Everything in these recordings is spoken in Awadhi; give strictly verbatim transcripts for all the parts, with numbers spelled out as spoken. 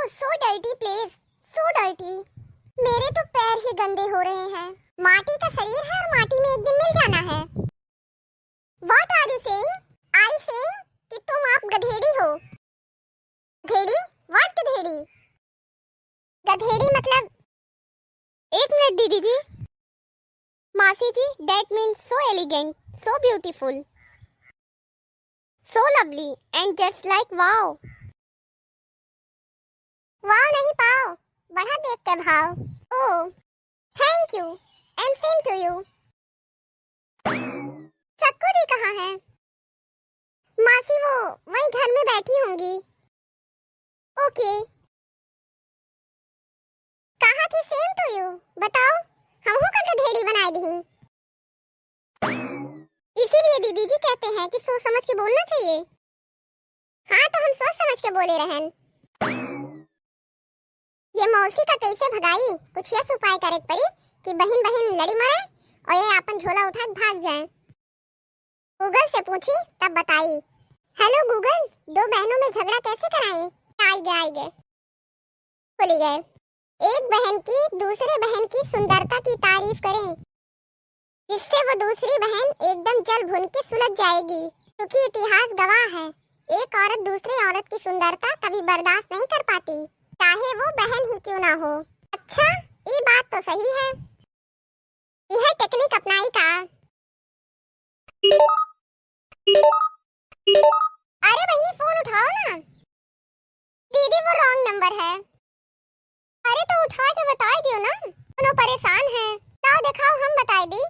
So dirty place, so dirty. मेरे तो पैर ही गंदे हो रहे हैं। माटी का शरीर है और माटी में एक दिन मिल जाना है। What are you saying? I saying कि तुम आप गधेड़ी हो। गधेड़ी? What गधेड़ी? गधेड़ी मतलब, एक मिनट दीदी जी। मासी जी, that means so elegant, so beautiful, so lovely and just like wow. Wow नहीं पाओ, बढ़ा देख के भाव। Oh, thank you and same to you. सक्कू दी कहाँ है? मासी, वो वहीं घर में बैठी होंगी। OK। कहा थी same to you, बताओ, हमहू का गधेड़ी बनाए दी। इसीलिए दीदी जी कहते हैं कि सोच समझ के बोलना चाहिए। हाँ, तो हम सोच समझ के बोले रहन। ये मौसी का कैसे भगाई, कुछ ऐस उपाय करे के पड़ी कि बहिन बहिन लड़ी मरे और ये आपन झोला उठा के भाग जाए। Google से पूछी तब बताई। Hello Google, दो बहनों में झगड़ा कैसे कराएं? आइगे, आइगे। खुली गए। एक बहन की दूसरे बहन की सुंदरता की तारीफ करें, जिससे वो दूसरी बहन एकदम जल भुन के सुलग जाएगी, क्योंकि इतिहास गवाह है, एक औरत दूसरी औरत की सुंदरता कभी बर्दाश्त नहीं कर पाती, चाहे वो बहन ही क्यों ना हो। अच्छा, ये बात तो सही है। यह technique अपनाई का? अरे बहिनी, फोन उठाओ ना। दीदी, वो wrong number है। अरे तो उठा के बताई दियो ना, कौनो परेशान है? लाओ दिखाओ, हम बताई दी।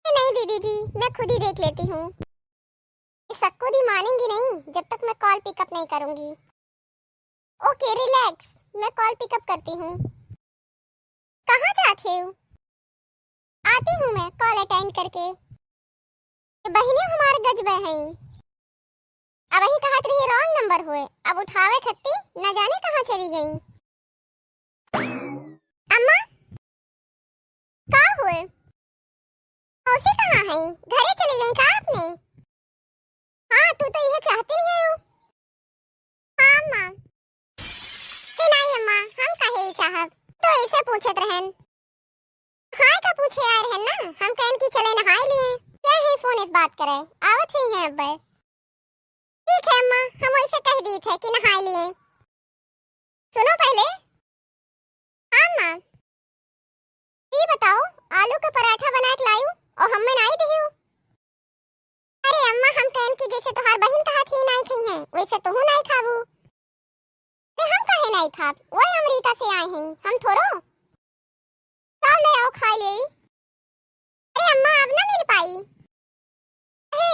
नहीं दीदी जी, मैं खुद ही देख लेती हूँ। ये सक्कू दी मानेंगी नहीं जब तक मैं call pick up नहीं करूँगी। OK, relax, मैं call pick up करती हूँ। कहाँ जात हो? आती हूँ मैं call attend करके। ये बहिनियो हमार गजबे हैं। अबहीं कहत रही wrong number हुए, अब उठावे खत्ती न जाने कहाँ चली गई। अम्मा, का हुए? मौसी कहाँ है? घरे चली गई का अपने? हाँ, तू तो यह चाहती नहीं है। हाँ अम्मा। ए, नहीं अम्मा, हम काहे ई चाहब? तो ऐसे पूछत रहन। हाय का पूछे आए रहन ना, हम कहन कि चले नहाए लिए। क्या है फोन इस बात करे, आवत हुई हैं अब्बे। ठीक है अम्मा, हम वैसे कह दी थे कि नहाए लिए। सुनो पहले। हाँ अम्मा। ई बताओ, आलू का पराठा बना के लायू और हमें नाई दियो। अरे अम्मा, हम कहन कि जैसे तोहार बहिन कहा थी नाई खाई है, वैसे तुहू नाई खाबू। अरे हम काहे नाई खाब? वही अमरीका से आए हैं, हम थोड़ो। लाओ ले आओ, खा ले। अरे अम्मा, अब ना मिल पाई। अरे,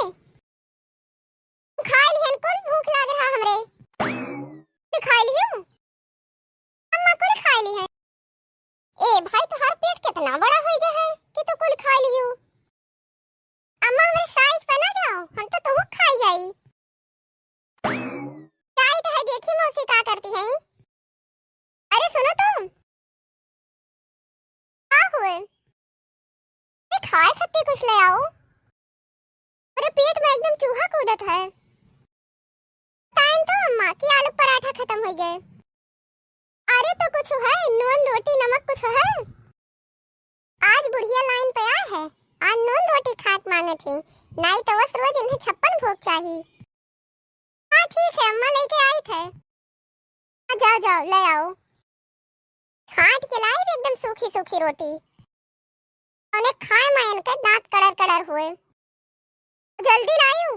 खाई लिहन, कुल भूख लाग रहा हमरे। तू खाई लिहू? अम्मा कुल खाई लिहन। ए भाई, तोहार पेट कितना बड़ा हो गया है कि तू कुल खाई लिहू? अम्मा, हमरे size पे ना जाओ, हम तो तुहू खाई जाई। जाई तो है, देखी मौसी का करती हैं। अरे सुनो तुम, का हुए? ए, खाए खत्ती कुछ ले आओ। अरे पेट में एकदम चूहा कूदत है। बताइन तो अम्मा कि आलू पराठा खत्म हो गए। अरे तो कुछ है, नून रोटी नमक कुछ है? आज बुढ़िया line पे आए है, आज नून रोटी खात मांगत ही, नाई तो बस रोज इन्हें छप्पन भोग चाही। हाँ ठीक है अम्मा, लेके आई थे। हाँ, जाओ जाओ, ले आओ। छांट के लाई एकदम सूखी सूखी रोटी। उन्हें खाए में इनके दांत कड़र कड़र हुए। जल्दी लायू।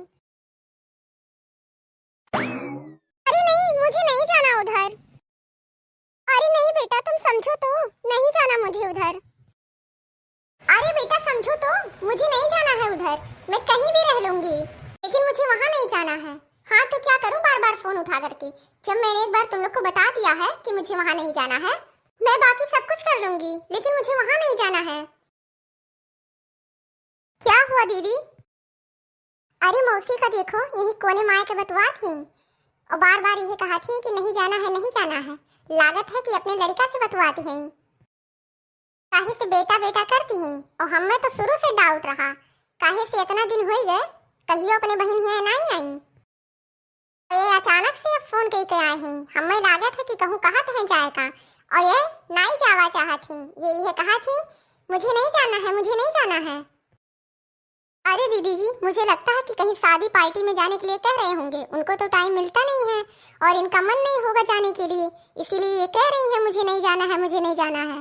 अरे नहीं, मुझे नहीं जाना उधर। अरे नहीं बेटा, तुम समझो तो, नहीं जाना मुझे उधर। अरे बेटा समझो तो, मुझे नहीं जाना है उधर, मैं कहीं भी रह लूंगी, लेकिन मुझे वहां नहीं जाना है। हाँ तो क्या करूं बार बार फोन उठा करके, जब मैंने एक बार तुम लोग को बता दिया है कि मुझे वहां नहीं जाना है, मैं बाकी सब कुछ कर लूंगी, लेकिन मुझे वहां नहीं जाना है। क्या हुआ दीदी? अरे मौसी का देखो, यही कोने माय के बतुआत ही और बार बार यही कहा थी कि नहीं जाना है, नहीं जाना है। लागत है कि अपने लड़का से बतुआती है। काहे से बेटा बेटा करती हैं और हमें तो शुरू से doubt रहा, काहे से इतना दिन होई गए, कहियो अपने बहिन हियां नाई आई। ये अचानक से अब फोन कई के आए हैं, हमें लागत है और ये नाई जावा चाहत ही, ये इहे कहा थी, "मुझे नहीं जाना है, मुझे नहीं जाना है।" अरे दीदी जी, मुझे लगता है कि कहीं शादी पार्टी में जाने के लिए कह रहे होंगे, उनको तो टाइम मिलता नहीं है और इनका मन नहीं होगा जाने के लिए, इसीलिए ये कह रही है, "मुझे नहीं जाना है, मुझे नहीं जाना है।"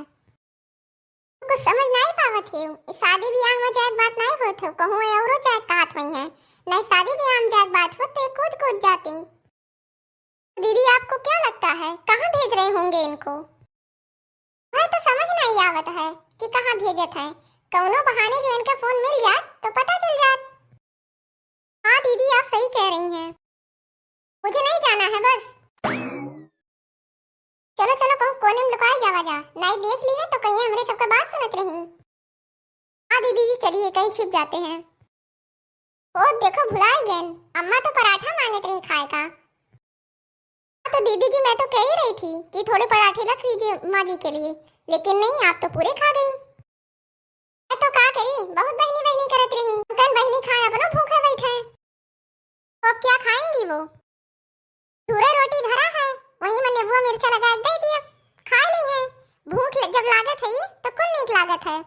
कुछ समझ नहीं पावत है, शादी ब्याह में जाए के बात नहीं होत हो, कहूँ ये औरो जाए के कहत हुई है, नहीं शादी ब्याह में जाए के बात होत तो ये कूद कूद जाती। दीदी, आपको क्या लगता है, कहाँ भेज रहे होंगे इनको? वह तो समझ नहीं आवत है कि कहाँ भेजत है। कौनो बहाने जो इनका फोन मिल जात तो पता चल जात। हाँ दीदी, आप सही कह रही हैं, मुझे नहीं जाना है बस। चलो चलो, कहूँ कोने में लुकाए जावा जा, नाई देख ली है तो कहीं हमरे सबका बात सुनत रही। हाँ दीदी जी, चलिए कहीं छिप जाते हैं। ओ देखो, भुलाई गए, अम्मा तो पराठा मांगत रही खाए का। हाँ तो दीदी जी, मैं तो कह ही रही थी कि थोड़े पराठे रख लीजिए माँ जी के लिए, लेकिन नहीं, आप तो पूरे खा गई। मैं तो का करी, बहुत बहनी बहनी करत रही, कन बहनी खाए अपनो भूखे बैठे। तो अब क्या खाएंगी वो? चूरा रोटी धरा है, वही में नेबुआ मिर्चा लगा के दे दिए, खा ली है। भूख ल-, जब लागत है तो कुल नीक लागत है।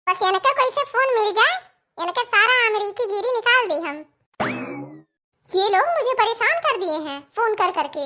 बस इनके कोई से फोन मिल जाए, इनके सारा अमेरिकी गिरी निकाल दी हम। ये लोग मुझे परेशान कर दिए हैं फोन कर करके।